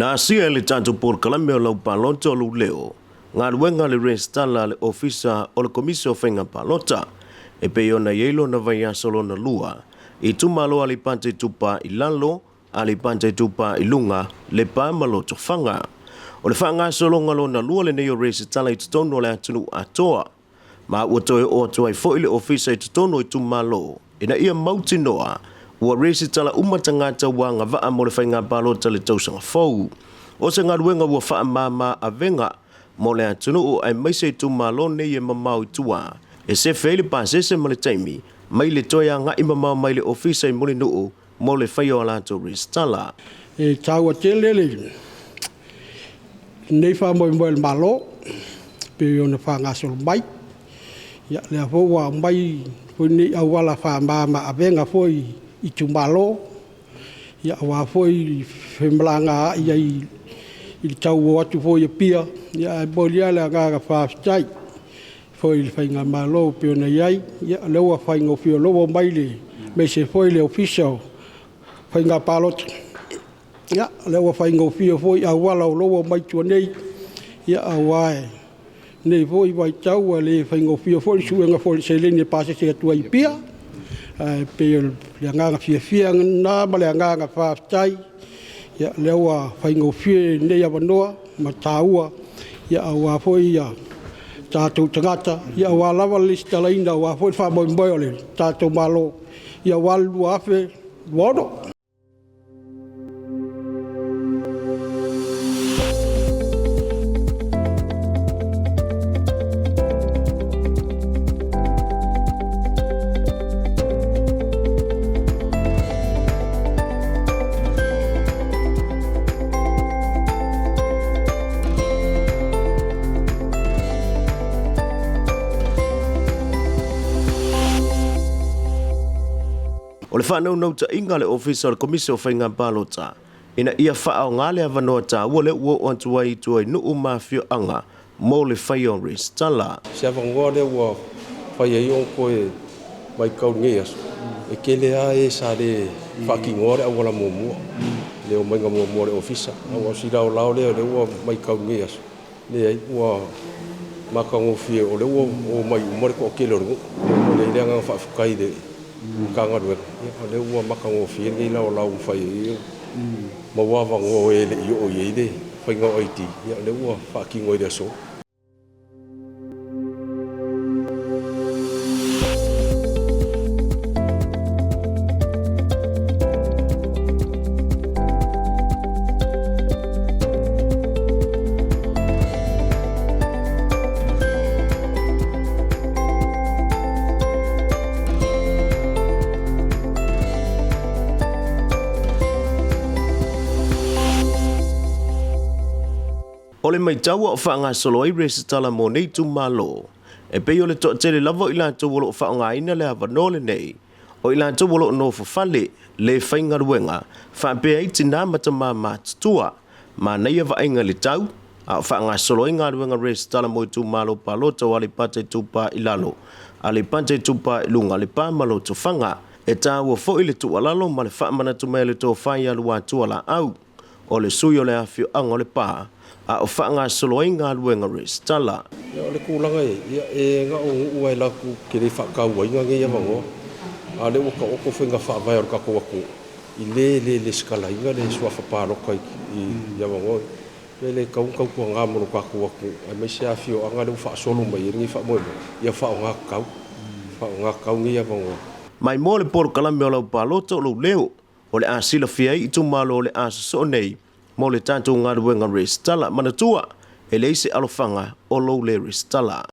Na asia e le tatou polokalame o lau palota o lou leo, galuega a le resitala a le Ofisa o le Komisi o Faiga Palota, e pei ona i ai lona vaiaso lona lua, i itumalo Aleipata Itupa i Lalo, Aleipata Itupa i Luga, Lepa ma Lotofaga. O le faagasologa lona lua lenei o resitala i totonu o le atunuu atoa, ma ua toe oo atu ai foi le Ofisa i totonu o itumalo ina ia mautinoa ua resitala uma tagata ua agavaa mo le faiga palota i le tausaga fou. O se galuega ua faamama avega mo le atunuu aemaise itumalo nei e mamao i tua, e sefe ai le pasese ma le taimi mai le toe agai mamao mai le Ofisa i Mulinuu mo le faia o a latou resitala. E taua tele lenei faamoemoe o le Malo pei ona faagasolo mai. Ia, lea foi ua aumai foi lenei auala faamama-avega foi i itumalo, ia aua foi femalagaai ai i le tau o atu foi i Apia. Ae momoli lava le agaga faafetai foi i le faigamalo pei ona i ai, o lea ua faigofie, o lea ua omai aemaise foi le Ofisa o Faiga Palota, o lea ua faigofie foi auala o lea ua omai i tua nei, aua o lenei foi vaitau ua le faigofie foi le suega foi o le seleni e pasese atu ai i Apia. Ae pei o le agaga fiafia lena ma le agaga faafetai, o lea ua faigofie lenei avanoa ma taua aua foi tatou tagata, aua lava le resitalaina aua foi le faamoemoe o le tatou Malo aua le 2026. O le faanaunautaiga a le Ofisa o le Komisi o Faiga Palota ina ia faaaoga le avanoa taua lea ua oo atu ai i tua i nuu ma afioaga mo le faia o resitala. Se avanoa lea ua fai ai ona toe vaitau i lenei aso, e tele lava e sa le faatinoa le auala muamua, le omaiga muamua o le ofisa. Aua o si laolao lea o lea ua matau i lenei aso, leai ua matagofie o lea ua omai uma le toatele o le nuu. E momoli ai le agaga faafetai i le Matagaluega, o lea ua matagofie lenei laolao ua mafai ai ona maua avanoa o e le i oo i ai le faiga o ID, ia o lea ua faatino i le aso. O le maitau a o faagasolo ai resitala mo nei itumalo, e pei o le toatele lava o i latou o lo o faaaogaina le avanoa lenei, o i latou o lo o nofo fale, le faigaluega, faapea ai tina ma tama matutua. Manaia vaaiga i le tau, a o faagasolo ai galuega resitala mo itumalo palota o Aleipata Itupa i Lalo, Aleipata Itupa i Luga, Lepa ma Lotofaga. E taua foi le tuualalo ma le faamanatu mai a le Tofa ia Luatua Laau, o le sui o le afioaga o Lepa, a o faagasolo ai galuega resitala. Ia, o le tulaga e, ia, e na o nuu lava e latou te le faatauaina nei avanoa, a o lea ua taoto faiga faavae a le tatou atunuu i le le lesitalaina le suafa palota i avanoa ia. E le tatau ona tautuana mo le tatou atunuu aemaise afioaga lea ua faasolo mai ai lenei faamoemoe, ia faaaoga tatau, faaaoga tatau nei avanoa. Maimoa le polokalame o lau palota o lou leo o le a silafia ai itumalo o le a sosoo nei mo le tatou galuega resitala. Manatua, e leai se alofaga o lou le resitala.